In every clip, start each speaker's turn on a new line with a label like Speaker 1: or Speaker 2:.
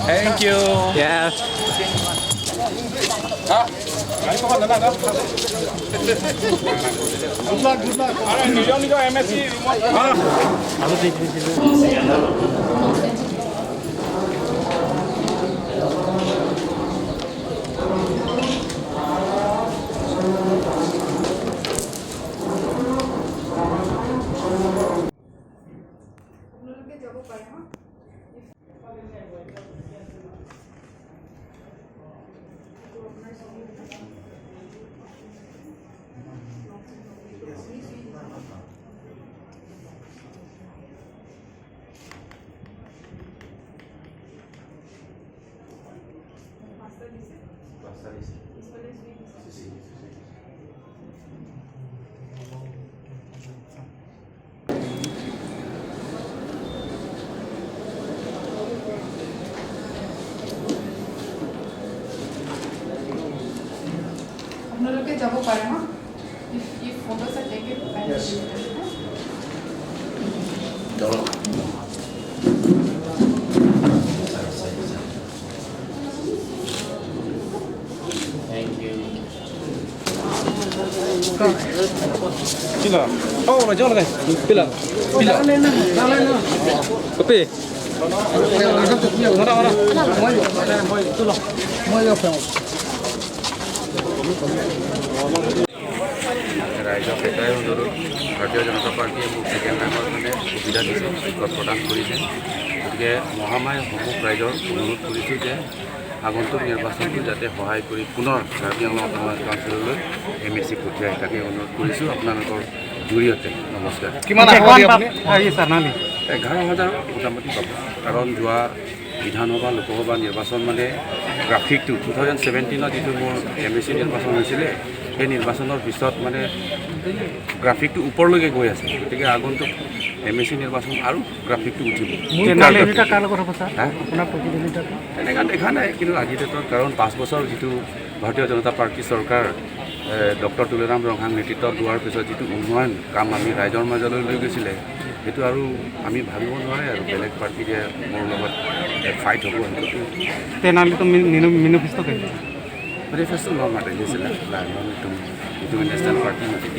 Speaker 1: Thank you.
Speaker 2: Yes.
Speaker 1: Good luck, good luck. নিজৰ নিজৰ M S C ৰুমত।
Speaker 3: আপোনালোকে যাব পাৰে হা। পাঁচটা দিছে, পিছফালে জুই দিছে। আপোনালোকে যাব পাৰে হা। If photos are taken, yes.
Speaker 2: Copy.
Speaker 4: ৰাইজক এটাই অনুৰোধ, ভাৰতীয় জনতা পাৰ্টীয়ে মোক ছেকেণ্ড টাইমৰ কাৰণে সুবিধা দিছে, টিকট প্ৰদান কৰিছে। গতিকে মহামায় সমূহ ৰাইজৰ অনুৰোধ কৰিছোঁ যে আগন্তুক নিৰ্বাচনটো যাতে সহায় কৰি পুনৰ Karbi Anglong autonomous কাউন্সিললৈ M A C পঠিয়াই, তাকে অনুৰোধ কৰিছোঁ আপোনালোকৰ জৰিয়তে। নমস্কাৰ।
Speaker 1: কিমান আশাবাদী আপুনি?
Speaker 4: 11,000 মোটামুটি পাব, কাৰণ যোৱা বিধানসভা লোকসভা নিৰ্বাচন মানে গ্ৰাফিকটো 2017ত যিটো মোৰ এম এ চি নিৰ্বাচন হৈছিলে, সেই নিৰ্বাচনৰ পিছত মানে গ্ৰাফিকটো ওপৰলৈকে গৈ আছে। গতিকে আগন্তুক এম এ চি নিৰ্বাচন আৰু গ্ৰাফিকটো উঠিব। হা? তেনেকুৱা দেখা নাই, কিন্তু আজিৰ ডেটত কাৰণ 5 বছৰ যিটো ভাৰতীয় জনতা পাৰ্টী চৰকাৰ ডক্টৰ তুলিৰাম ৰংহাং নেতৃত্বত লোৱাৰ পিছত যিটো উন্নয়ন কাম আমি ৰাইজৰ মাজলৈ লৈ গৈছিলে, সেইটো আৰু আমি ভাবিব নোৱাৰে আৰু বেলেগ পাৰ্টী যে মোৰ লগত ফাইট হ'ব সেইটো।
Speaker 5: তেনালিতো
Speaker 4: মেনিফেষ্টো মাতিছিলে itu national party mati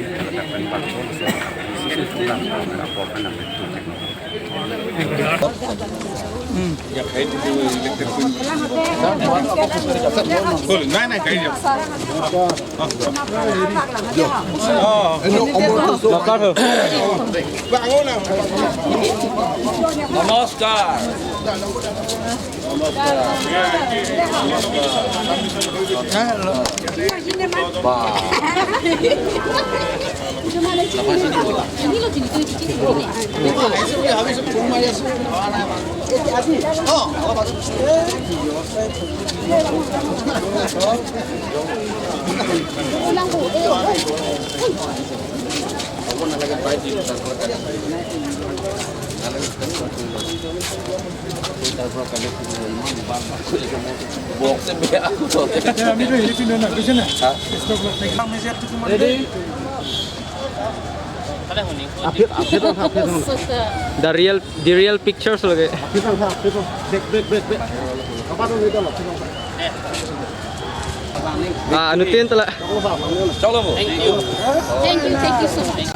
Speaker 1: নমস্কাৰ।
Speaker 4: নালাগে, পাই দিম তাৰ পৰা কালেক্ট কৰি লওক। নালাগে, তাৰ পৰা কালেক্ট কৰি লওক। ইমান বাৰ বাৰ কৰি আছে, মোৰ বক্সে বেয়া তহঁতে।
Speaker 2: The real pictures lagi. Ah, ano tin tala.
Speaker 4: চলো।
Speaker 5: Thank you, thank you so much.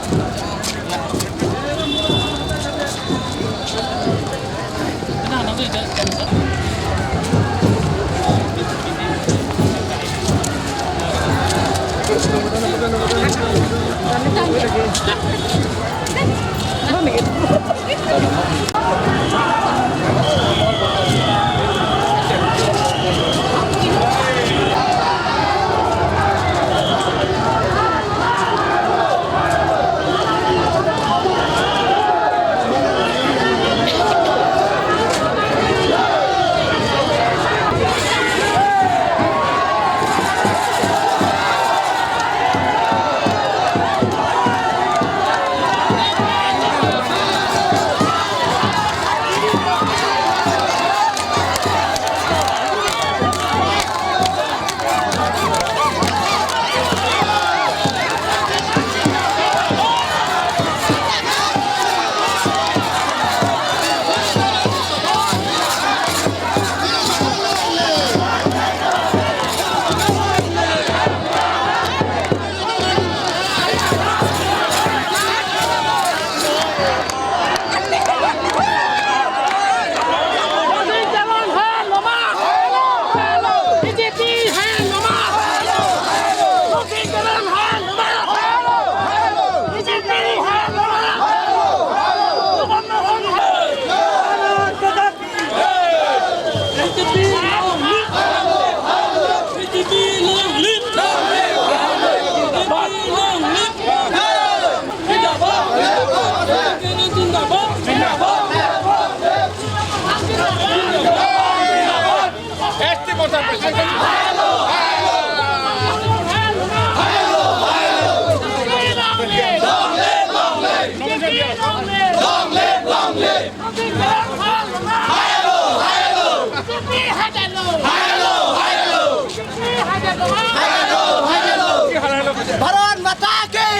Speaker 6: Bharat माता की,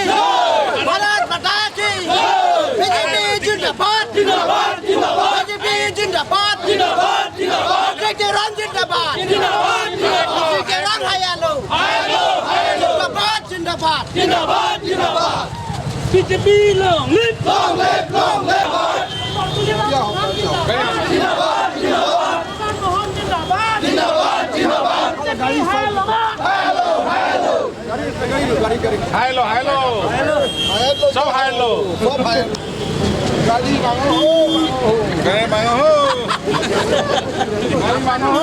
Speaker 6: भारत माता की। बीजेपी जिंदाबाद, जिंदाबाद, जिंदाबाद। बीजेपी जिंदाबाद, जिंदाबाद, जिंदाबाद। रंग जिंदाबाद, जिंदाबाद, जिंदाबाद। रंग हायालो, हायालो, हायालो। जिंदाबाद, जिंदाबाद, जिंदाबाद, जिंदाबाद।
Speaker 1: BJP long live,
Speaker 6: long live, long live. जिंदाबाद, जिंदाबाद, जिंदाबाद, जिंदाबाद। Hello, hello.
Speaker 1: হাইলো, হাইলো, চব হাইলো।
Speaker 7: সব ভাই গাড়ি মানুহ
Speaker 1: গাড়ী মানুহ, গাড়ী মানুহ।